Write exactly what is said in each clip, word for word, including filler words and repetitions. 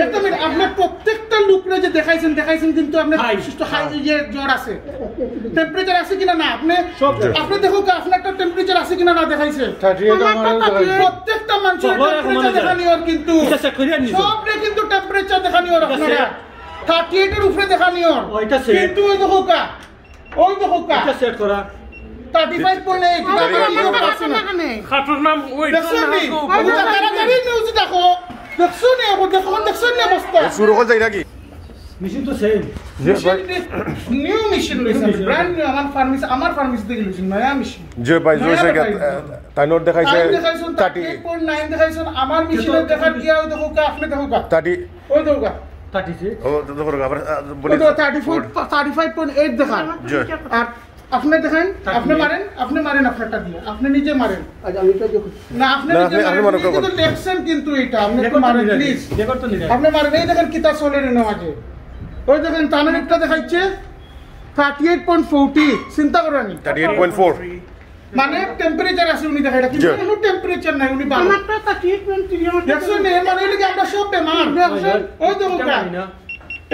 একটা মিনিট, আপনার প্রত্যেকটা লোকরে যে দেখাইছেন, দেখাইছেন কিন্তু আপনার ভাই, বিশিষ্ট হাই, হ্যাঁ। ইয়ে, জ্বর আছে, টেম্পারেচার আছে কিনা না, আপনি, সব জ্বর। আপনি দেখো কি আপনার একটা টেম্পারেচার আছে কিনা না দেখাইছে। থার্টি এইট আমার আমার তো দেখাইছে। Thirty eight. প্রত্যেকটা মানুষের সবার টেম্পারেচার মানে দেখানি ওর কিন্তু। এটা চেক করিয়া নিছো। সবরে কিন্তু টেম্পারেচার দেখানি ওর এটা আপনারা। সেট। থার্টি এইট এর উপরে দেখানি ওর। ও, এটা সেট। কিন্তু ওই দেখো কা, ওই দেখো কা। এটা সেট করা। থার্টি ফাইভ পয়েন্ট এইট, এটা আমার আমার ইয়ে পারছে না। খাটুর নাম ওই দেখছো নি? ওই যে তাড়াতাড়ি নিউজ দেখো। দেখছো নি? এখন দেখো, দেখছো নি অবস্থা? এ শুরু করে যাই নাকি? মেশিন তো সেম। জি ভাই। মেশিন নি-, নিউ মেশিন লইছে, নিউ মেশিন। Brand new. আমার ফার্মেসি, আমার ফার্মেসি থেকে লইছি, নয়া মেশিন। জি ভাই, নয়া জয়সে ভাই। তাইনর দেখাইছে টাইম দেখাইছেন, thirty. Thirty eight point nine দেখাইছেন, আমার মেশিনের দেখার কি আর দেখো কা, আপনি দেখো কা। থার্টি। ওই দেখো কা। Thirty six. ও, তো দেখো, আবার, আ, বলি ওই তো thirty four, thirty five point eight দেখান। জি। আর আপনি দেখেন, আপনি মারেন, আপনি মারেন আপনারটা দিয়ে, আপনি নিজে মারেন। আচ্ছা, আমি এটা দেখুন। না, আপনি না, নিজে আপনি, আপনি মারেন, মারেন, নিজে তো লেখছেন কিন্তু এটা, আপনি একটু রেকর্ড তো মারেন, নিরাই, প্লিজ। রেকর্ড তো নিরাই। আপনি মারেন, এই দেখেন কিতা চলে রে নেওয়া যে। ওই দেখেন, তানের একটা দেখাইছে থার্টি এইট পয়েন্ট ফোরটি, চিন্তা করেন। Thirty eight point four. মানে টেম্পারেচার আছে উনি দেখায়, এটা কিন্তু জি। কোনো টেম্পারেচার নাই, উনি বারো। আমারটা থার্টি এইট পয়েন্ট থ্রি, আমার দেখছেন নি? এর মানে হইলো কি আমরা সব বেমার। দেখছেন? ওই তো এটা ওটা। নাই না।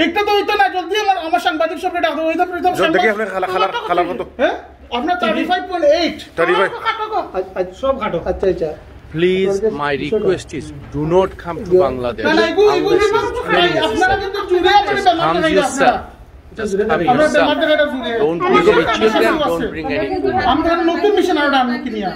একটা তো ওইটা না, জলদি আমার, আমার সাংবাদিক সবরে ডাকো, ওই তো, ওই তো জলদি কি সাংবাদিক। আপনার খালা, খালা, খালা কত? হ্যাঁ? আপনার thirty five point eight. Thirty five. কাটো গো। আচ্ছা, আচ্ছা। সব কাটো। আচ্ছা, আচ্ছা। Please, আপনার কাছে my বিষয়টা request is, do not come to ইয়ে। Bangladesh না, না, এগুলো, এগুলো unless it's আপনারা, very আপনারা necessary. কিন্তু জুড়ে আপনারা Just বেমার calm দেখাইলে আপনারা। Yourself. Just calm আমরা বেমার yourself. দেখাইটা জুড়ে। Don't bring any children, don't bring any women. আমরা নতুন মেশিন আরো আনবো কিনিয়া।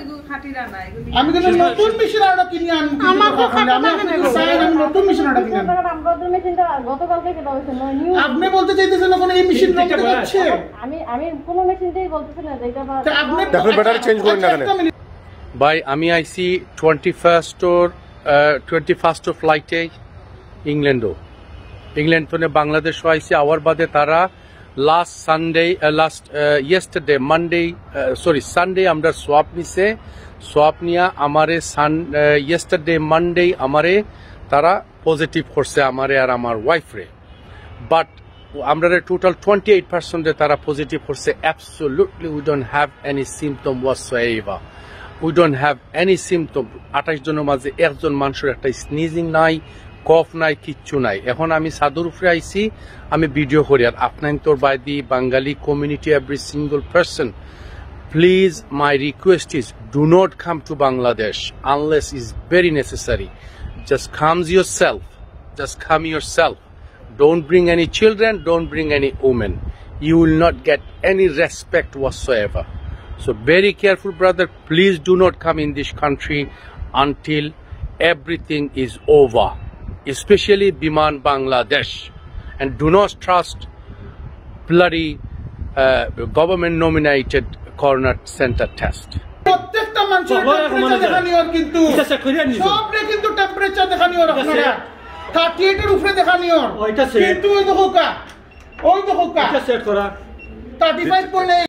আমি কিন্তু নতুন মেশিন আরো কিনিয়া আনবো কিনিয়া। আমি আপনাকে সাইন, আমি নতুন মেশিন আরো কিনিয়া আনবো। আমরা ওদের মেশিনটা গতকালকে কেনা হয়েছে, নয় নিউ। আপনি বলতে চাইতেছেন এখন এই মেশিন লমতে যাচ্ছে? আমি, আমি কোনো মেশিন দিয়েই বলতেছি না যে এটা বা তা আপনি আপনি ব্যাটারি চেঞ্জ করেন না কেন? আচ্ছা, একটা মিনিট। ভাই, আমি আইছি টোয়েন্টি ফার্স্ট ওর, আহ, টোয়েন্টি ফার্স্ট ওর ফ্লাইটে ইংল্যান্ডও। ইংল্যান্ড থেকে বাংলাদেশও আইছি, আওয়ার বাদে তারা লাস্ট সানডে, আহ, লাস্ট, আহ, ইয়েস্টারডে, মানডে, আহ, সরি, সানডে আমরা সোয়াব নিছে। সোয়াব নিয়া আমারে সান-, আহ, ইয়েস্টারডে, মানডে আমারে তারা পজিটিভ করছে, আমারে আর আমার ওয়াইফরে। বাট আমরারে টোটাল টোয়েন্টি এইট পার্সেন্টে তারা পজিটিভ করছে। Absolutely, we don't have any symptom whatsoever. We don't have any symptom. আঠাইশ জনের মাঝে একজন মানুষের একটা স্নিজিং নাই, কফ নাই, কিচ্ছু নাই। এখন আমি ছাদর উপরে আইছি, আমি ভিডিও করি। আর আপনার তোর বাইদি বাঙালি community, every single person, please, my request is, do not come to Bangladesh unless it's very necessary. Just calm yourself. Just calm yourself. Don't bring any children, don't bring any women. You will not get any respect whatsoever. So very careful, brother. Please do not come in this country until everything is over, especially Biman Bangladesh. And do not trust bloody, uh, government nominated coroner center test. প্রত্যেকটা মানুষের সবার টেম্পারেচার মানে দেখানি ওর কিন্তু। এটা চেক করিয়া নিছো। সবরে কিন্তু টেম্পারেচার দেখানি ওর এটা আপনারা। সেট। থার্টি এইট এর উপরে দেখানি ওর। ওইটা সেট। কিন্তু ওই দেখো কা, ওই দেখো কা। এটা সেট করা। Thirty five point eight.